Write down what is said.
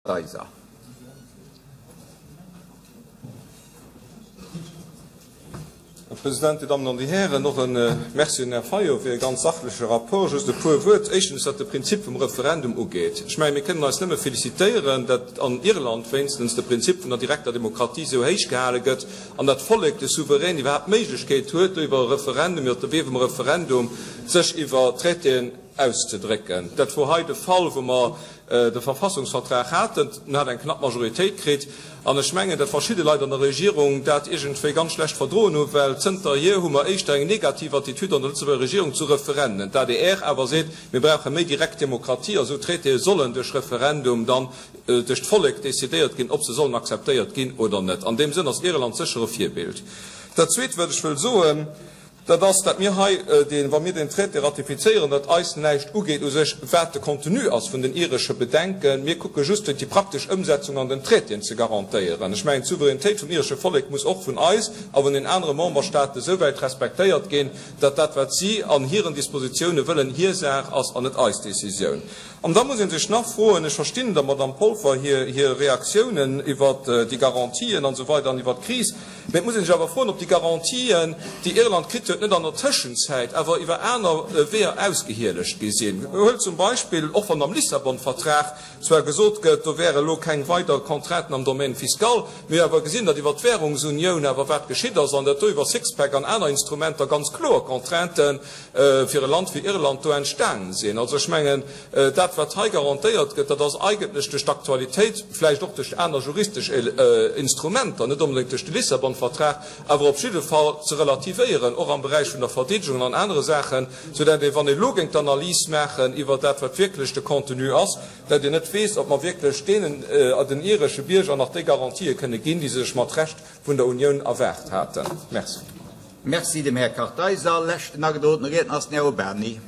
Kartheiser. Här President, Dir Dammen an Dir Hären, och e Merci un den Här Fayot fir e ganz sachleche Rapport. Just e puer Wuert. Éischtens, wat de Prinzip vum Referendum ugeet. Ech mengen, mir kënnen eis nëmme félicitéieren, datt an Irland wéinstens de Prinzip vun der direkter Demokratie esou héich gehale gëtt an dat d'Vollek, de Souverän, iwwerhaapt d'Méiglechkeet huet, do iwwer e Referendum, iwwer de Wee vum Referendum sech iwwer Traitéen auszedrécken. Dat wor hei de Fall, wou mer de Verfassungsvertrag haten. En hat eng knapp Majoritéit kritt. An ech mengen, datt verschidde Leit an der Regierung dat iergendwéi ganz schlecht verdroen hunn, well zënterhier hu mer éischter eng negativ Attitüd an der Lëtzebuerger Regierung zu Referenden. D'ADR awer seet, mir brauche méi direkt Demokratie a sou Traitéë sollen duerch Referendum dann duerch d'Vollek decidéiert ginn, ob se sollen akzeptéiert ginn oder net. An deem Sënn ass Irland sécher e Virbild. Dat Zweet, wat ech wëll soen, Dat ass, datt mir hei deen, wa mir deen Traité ratifizéieren, datt eis näischt ugeet u sech, wat de Contenu ass vun den iresche Bedenken. Mir kucke just, fir déi praktesch Ëmsetzung an den Traitéen ze garantéieren. Ech mengen, d'Souveränitéit vum iresche Vollek muss och vun eis a vun den anere Memberstaate souwäit respektéiert ginn, datt dat, wat si an hiren Dispositioune wëllen, hir Saach ass an net eis Décisioun. An da muss ee sech nach froen, ech verstinn der Madamm Polfer hir Reaktiounen iwwert déi Garantien an esou weider an iwwert d'Kris, mä et muss ee sech awer froen, ob déi Garantien, déi Irland kritt huet, net an der Tëschenzäit awer iwwer aner Weeër ausgehielegt gi sinn. Huelt zum Beispill, och wann am Lissabon-Vertrag zwar gesot gëtt, do wäre elo keng weider Contrainten am Domaine fiscal, mir awer gesinn, datt iwwer d'Währungsunioun awer wat geschitt ass an datt do iwwer Sixpack an aner Instrumenter ganz kloer Contrainten fir e Land wéi Irland do entstanen sinn. Also ech mengen, dat wat hei garantéiert gëtt, dat ass eigentlech duerch d'Aktualitéit, vläicht och duerch aner juristesch Instrumenter, net onbedéngt duerch de Lissabon-Vertrag, awer op jidde Fall ze relativéieren, och am Beräich vun der Verdeedegung an anere Saachen, soudatt ee, wann ee elo géing d'Analys maachen iwwer dat wat wierklech de Contenu ass, datt een net weess, ob mer wierklech deenen, den iresche Bierger nach déi Garantië kënne ginn, déi se sech mat Recht vun der Unioun erwaart haten. Merci. Merci dem Här Kartheiser. Leschten agedroenen Riedner ass den Här Urbany.